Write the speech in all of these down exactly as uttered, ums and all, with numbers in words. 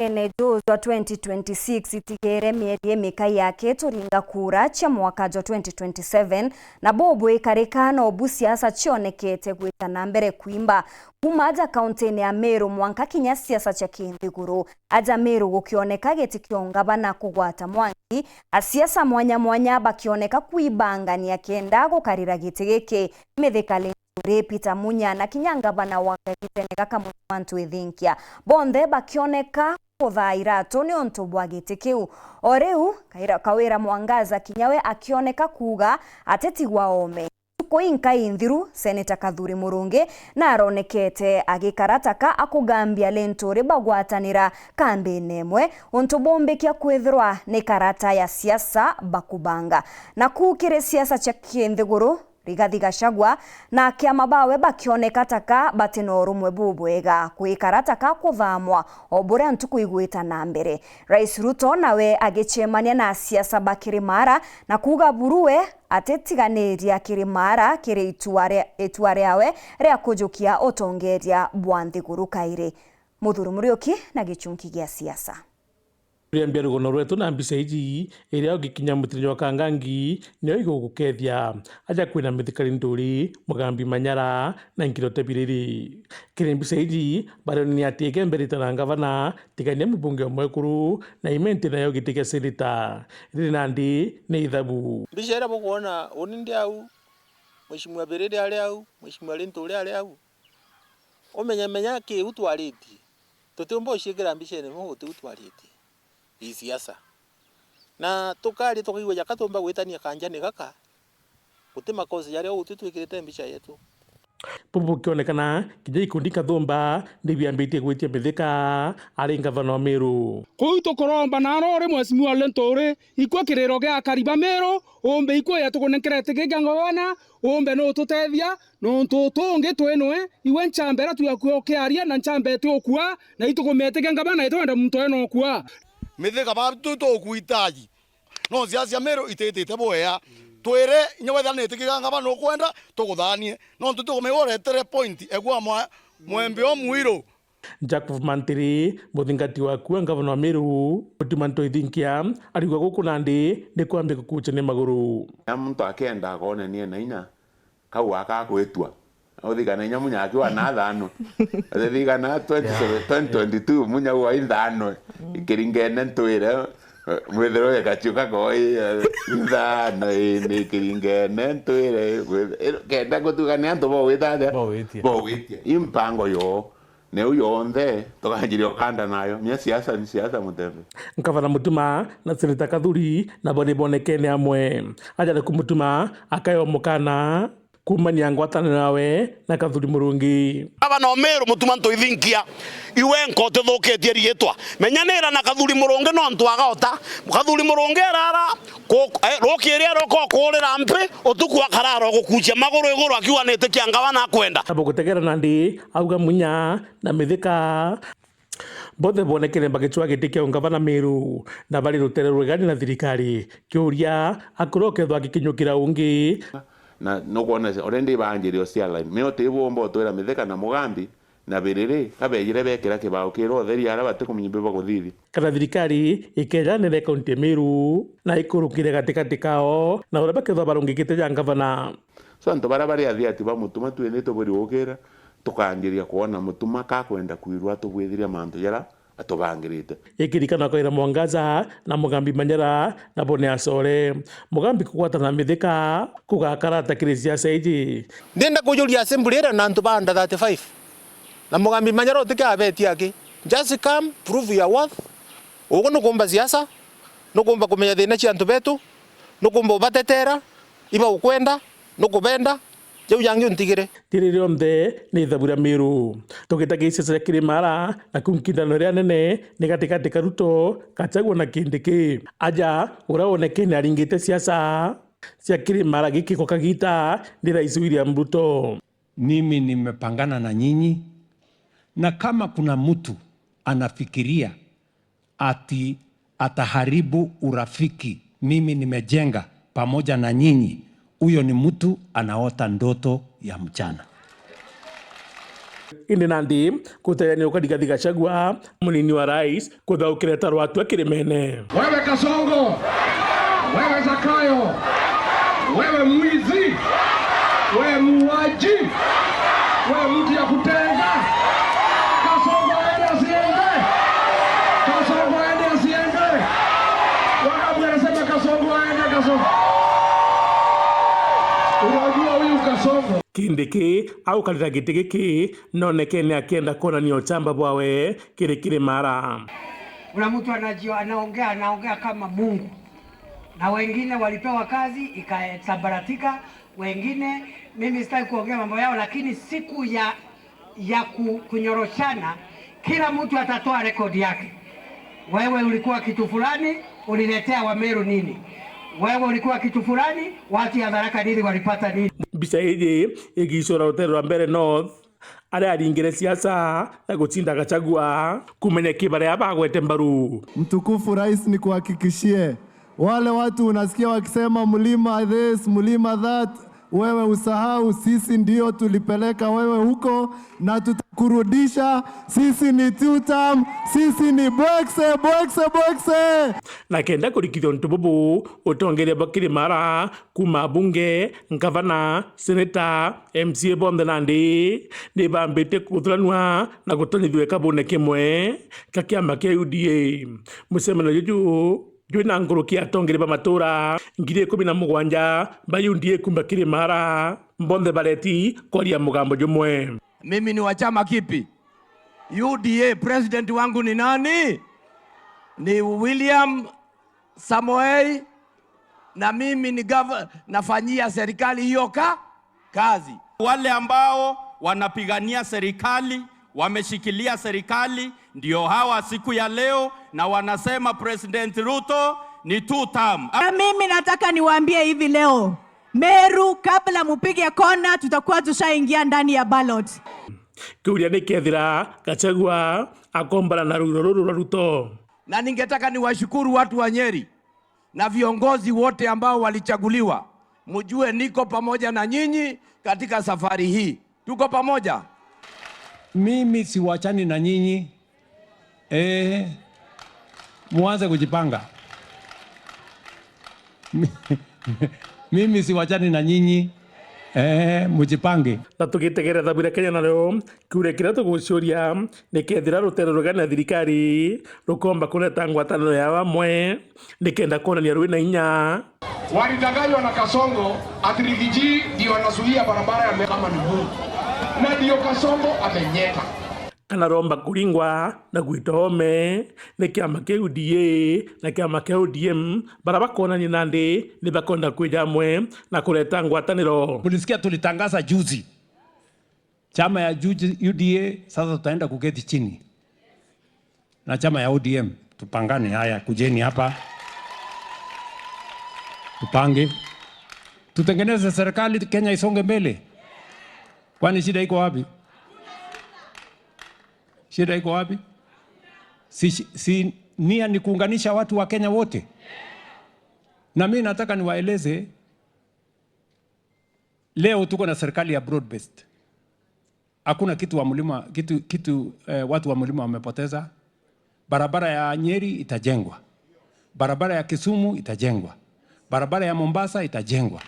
Mwakene juu jwa twenty twenty-six itigere mieri imikai yake turinga kura cia mwaka jwa twenty twenty-seven, na bubwikarika no bu siasa cionekete gwita na mbere kwimba. Kuma aja kauntine ya Meru mwanka kinya siasa cia kinthiguru, aja Meru gukioneka giti kia ungavana kugwata mwanki, asiasa mwanya mwanya bakioneka kwibangania kenda gukarira giti giki. Mithika Linturi, Peter Munya na kinya ngavana wa kagitene gaka Mutuma M'Ethingia, bonthe bakioneka kuthaa iratu niuntu bwa giti kiu. O riu, Kaira-, Kawira Mwangaza kinya we akioneka kuuga atitigwa oome. Ntuku inkai nthiru, Seneta Kathuri Murungi naronekete agikara taka akugambia Linturi bagwatanira kambine imwe, untu bumbikia kwithirwa ni karata ya siasa bakubanga. Naku kiri siasa cia kinthiguru, Rigathi Gachagua na akiama bawe bakioneka taka bati na urumwe bubwega, gwikara taka kuthamwa o buria ntuku igwita na mbere. Rais Ruto nawe agicemania na asiasa ba Kirimara na kuuga buru we atitiganiria Kirimara kiri itua ria-, itua riawe ria kujukia utongeria bwa nthiguru kairi. Muthuri Muriuki na gichunki gia siasa. Riambia rugono rwetu na mbica iji, iria ugikinya mutiri jwa Kangangi, nio igugukethia. Aja kwina Mithika Linturi, Mugambi Manyara, na Nkirote Biriri. Kiri mbica iji, barionania ati igembe rita na ngavana, tigania mubunge o mwekuru, na Imenti nayo giti kia seneta. Riri nandi ni ithabu. Mbica iria bukwona, uni ndi au, Mheshimiwa Biriri ari au, Mheshimiwa Linturi ari au. Umenye menya ki u twaritie. Tutiumba uciikira mbicene imwe guti u twaritie. I siasa. Na tukaria tukaigua jaka tuumba gwitania kanjani gaka. Guti makosa jaria uguti twikirite mbica yetu. Bubu bukionekana, kinya ikundi nkathumba nibiambitie gwitia Mithika ari ngavana o Meru. Kuu tukuromba naro uri Mheshimiwa Linturi, ikua kiriro gia akari ba Meru, umbe ikua ya tukunenkera iti gia ngavana, umbe nututethia, nontu tungi twi nwe, iwe nchamba iria twiakua ukiaria, na nchamba iti ukua, na itukumete kia ngavana itwenda muntu ena ukua. Mithika batu tukuitaji. No siasa cia Meru ititite bwea. Twire, inya wethira ni itikiga ngavana ukwenda, tuguthanie. Nontu tukumenya uretere point, egua mwa-, mwembe o mwiru. Jacob Mantiri, muthingati wa kua ngavana wa Meru, Mutuma M'Ethingia, ariuga guku nandi ni kwambia gukucia ni maguru. Na muntu akenda akonania na inya, kau aka akwitua. Uthikana inya munya akiwa na thano. Uthikana twenty, yeah, twenty twenty-two, munya wa ithano. Kiringene ntwire, mwithiro gikachuka koi, ithano, ii, ni kiringene ntwire, kenda gutukania antu bogwita atia? Bogwitia. Bogwitia. I mpango yo. Neu yonthe tukanjiria ukanda nayo. Mia siasa ni siasa, Mutembe. Ngavana Mutuma na Seneta Kathuri nabo ni bonekene amwe. Aja ni kumutuma akayo mukana kumania ngwataniro yawe na Kathuri Murungi. Ngavana o Meru Mutuma M'Ethingia, iwe nka utithukitie riitwa. Menyanira na Kathuri Murungi nontu agaota. Kathuri Murungi arara Ku-, eh, rukiiri aroka ukuurira mpi, utuku akarara ugukucia maguru iguru akiuga ni iti kia ngavana akwenda. Abo gutegera nandi, auga Munya na Mithika. Bonthe bonekene bagicwa giti kia ungavana Meru, na bari rutere rwegani na thirikari. Kiuria, akura ukethwa agikinyukira ungi. Na nukwona already banjirie ucia line. Me utibumba utwira Mithika na Mugambi, na biriri, ka beejire beekira kibao kiira utheri aria batikumenya biu bakuthithia. Kana thirikari ikeejanire kaunti ya Meru na ikurukire gatigati kao na uria bakethwa barungikite ja ngavana. So, antu baria bari athiati ba Mutuma twinitwe buri ukira, tukanjiria kwona Mutuma kakwenda kwirwa atubwithiria mantu jaria atubangirite. Ikirikana Kawira Mwangaza na Mugambi Manyara nabo ni acore. Mugambi kugwatana na Mithika kugakara ata kiri siasa iji? Ndienda kujuria assembly iria na antu ba under thirty-five. Na Mugambi Manyara utikiabetia aki. Just come, prove your worth. Ugu nukumba siasa, nukumba kumenya thina cia antu betu, nukumba ubatetera, iba ukwenda, nukubenda, jau jangi untigire. Riri rionthe ni ithabu ria Miru. Tugita gisiasa cia Kirimara, na kuu nkindano iria nene ni gatigati ka Ruto, Gachagua na Kindiki. Aja, uria wonekene aringite siasa cia Kirimara giki gwa kagita ni Rais William Ruto. Mimi nimepangana na nyinyi, na kama kuna mtu anafikiria ati ataharibu urafiki mimi nimejenga pamoja na nyinyi, huyo ni mtu anaota ndoto ya mchana. Indi nandi, guteania uka Rigathi Gachagua, munini wa rais, kuthaukira ta rwatua kirimene. Wewe Kasongo, wewe Zakayo, wewe mwizi, wewe muuaji, wewe mtu ya kutenga. Kasongo aende asiende. Kasongo aende asiende. Wangapi wanasema Kasongo aende, Kasongo? Unajua huyu Kasongo. Kindiki aukarira giti giki nonekene akienda kuonania uchamba bwawe kiri Kirimara. Kuna mtu anajio-, anaongea, anaongea kama Mungu. Na wengine walipewa kazi, ikasambaratika, wengine, mimi sitaki kuongea mambo yao, lakini siku ya, ya ku-, kunyoroshana, kila mtu atatoa rekodi yake. Wewe ulikuwa kitu fulani, uliletea Wameru nini? Wewe ulikuwa kitu fulani, watu ya Tharaka Nithi walipata nini? Mbica iji igicura rutere rwa Mbeere North, aria aringire siasa ya gucinda Gachagua, kumenya ki baria bagwete mbaru. Mtukufu Rais, nikuhakikishie, wale watu unasikia wakisema mlima this, mlima that, wewe usahau, sisi ndio tulipeleka wewe huko na tutakurudisha. Sisi ni two term, sisi ni bwekse, bwekse, bwekse. Na kenda kurikithia untu bubu, utongeria bwa Kirimara, kuma abunge, ngavana, seneta, M C A bonthe nandi ni bambite kuthuranua na gutonyithua ikabune kimwe ka kiama kia U D A. Mucemanio juju jwina nkuruki ya atongeria ba matura ngiri ikumi na mugwanja ba U D A kuma Kirimara, bonthe bareti kwaria mugambo jumwe. Mimi ni wa chama kipi? U D A. President wangu ni nani? Ni William Samoei, na mimi ni gov-, nafanyia serikali hiyo ka-, kazi. Wale ambao wanapigania serikali, wameshikilia serikali, ndio hawa siku ya leo, na wanasema President Ruto ni two term. Na mimi nataka niwaambie hivi leo, Meru, kabla mupige kona, tutakuwa tushaingia ndani ya ballot. Kiuria ni kethira Gachagua akombana na ruiro ruru rwa Ruto. Na ningetaka niwashukuru watu wa Nyeri na viongozi wote ambao walichaguliwa. Mjue niko pamoja na nyinyi katika safari hii. Tuko pamoja. Mimi siwachani na nyinyi. Eh, muanze kujipanga. Mimi siwachani na nyinyi. Eh, mujipange. Na tugitegerera thabu ria Kenya nario, kiuria kiria tugucuria, ni kethira rutere rugana thirikari rukomba kureta ngwataniro ya bamwe, nikenda kuonania rwina inya. Walidanganywa na Kasongo ati Rigiji ndio anazuia barabara ya kama ni Mungu. Na ndio Kasongo amenyeka. Kana romba kuringwa na gwita ome ni kiama kia U D A na kiama kia O D M, bara bakonania nandi ni bakonda kwija amwe na kureta ngwataniro. Mlisikia tulitangaza juzi, chama ya juzi U D A, sasa tutaenda kuketi chini na chama ya O D M, tupangane. Haya, kujeni hapa, tupange, tutengeneze serikali, Kenya isonge mbele. Kwani shida iko wapi? Shida iko wapi? Si, si nia ni kuunganisha watu wa Kenya wote? Na mimi nataka niwaeleze, leo tuko na serikali ya broad based. Hakuna kitu wa mlima, kitu, kitu, eh, watu wa mlima wamepoteza. Barabara ya Nyeri itajengwa. Barabara ya Kisumu itajengwa. Barabara ya Mombasa itajengwa.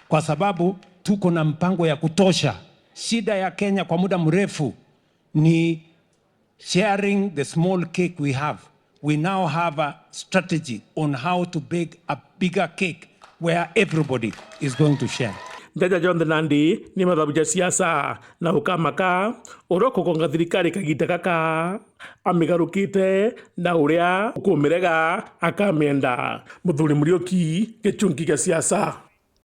Kwa sababu tuko na mpango ya kutosha. Shida ya Kenya kwa muda mrefu ni sharing the small cake we have. We now have a strategy on how to bake a bigger cake where everybody is going to share. Njaja jonthe nandi ni mathabu ja siasa, na ukamaka uria ukugonga thirikari kagita gaka amigarukite na uria ukumirega akamienda. Muthuri Muriuki, Gichungi gia Siasa.